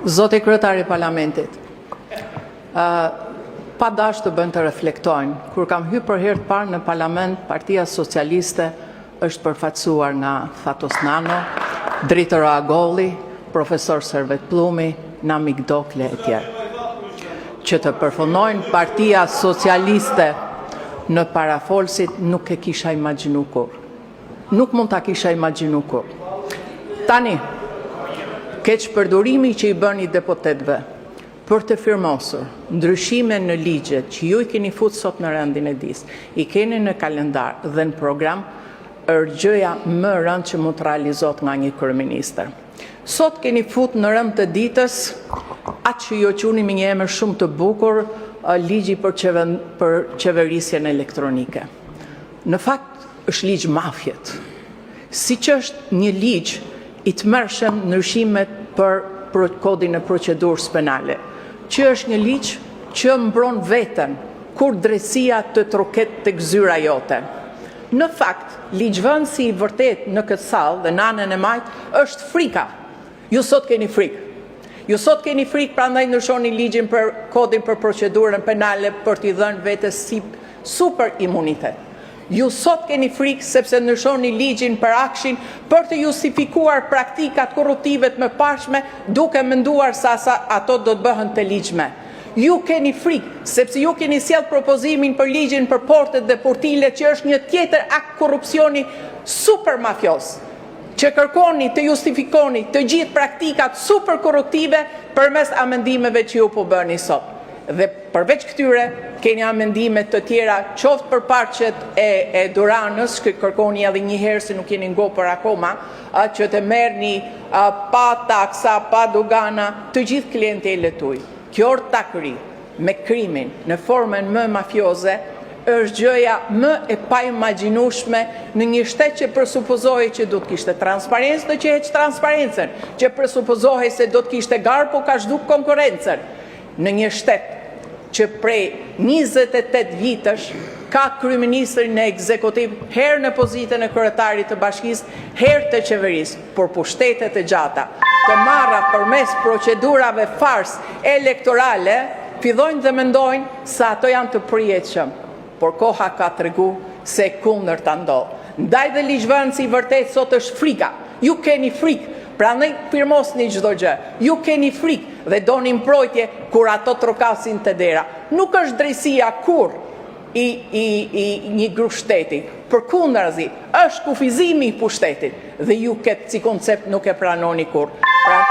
Zoti Kryetar i Parlamentit, pa dashur të bëjnë të reflektojnë, kur kam hyrë për herë të parë në Parlament, Partia Socialiste është përfaqësuar nga Fatos Nano, Dritëro Agolli, profesor Servet Pellumbi, Namik Dokle e të tjerë. Që të përfundojë Partia Socialiste në parafolësit, nuk e kisha imagjinuar kurrë. Nuk mund ta kisha imagjinuar kurrë. Tani, keqpërdorimi që i bëni deputetëve për të firmosur ndryshime në ligjet që ju i keni futur sot në rendin e ditës, i keni në kalendar dhe në program, është gjëja më e rëndë që mund të realizohet nga një kryeministër. Sot keni futur në rend të ditës atë që ju e quani me një emër shumë të bukur, ligji për qeverisjen elektronike. Në fakt, është ligj mafieje, siç është një ligj i tmerrshëm ndryshimet për Kodin e Procedurës Penale, që është një ligj që mbron veten kur drejtësia të troket te zyra jote. Në fakt, ligjvënësi i vërtetë në këtë sallë dhe në anën e majtë është frika. Ju sot keni frikë. Ju sot keni frikë, prandaj ndryshoni ligjin për Kodin për Procedurën Penale për t'i dhënë vetes si super imunitet. Ju sot keni frikë sepse ndryshoni ligjin për AKSHI-n për të justifikuar praktikat korruptive të mëparshme, duke menduar se ato do të bëhen të ligjshme. Ju keni frikë sepse ju keni sjellë propozimin për ligjin për portet dhe portilet, që është një tjetër akt korrupsioni super mafioz, që kërkoni të justifikoni të gjithë praktikat super korruptive përmes amendimeve që ju po bëni sot. Dhe përveç këtyre, keni amendime të tjera, qoftë për parqet e Duranës, që kërkoni edhe një herë se nuk jeni ngopur akoma, që të merrni pa taksa, pa dogana, të gjithë klientelët tuaj. Kjo ortakëri me krimin në formën më mafioze është gjëja më e paimagjinueshme në një shtet që presupozohej që do të kishte transparencë dhe që heq transparencën, që presupozohej se do të kishte garë, po ka zhduk konkurrencën. Në një shtet që prej 28 vitesh ka kryeministrin në ekzekutiv, herë në pozitën e kryetarit të bashkisë, herë të qeverisë, por pushtetet e gjata, të marra përmes procedurave farsë elektorale, fillojnë dhe mendojnë se ato janë të përjetshëm, por koha ka tregu se e kundërta ndodh. Ndaj dhe ligjvënësi i vërtetë sot është frika. Ju keni frikë, prandaj firmosni çdo gjë. Ju keni frikë dhe doni mbrojtje kur ato trokasin te dera. Nuk është drejtësia kurrë i i i një grusht shteti. Përkundrazi, është kufizimi i pushtetit dhe ju këtë si koncept nuk e pranoni kurrë. Pra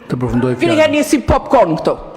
Të përfundojë fjalën. Griheni si popcorn këtu.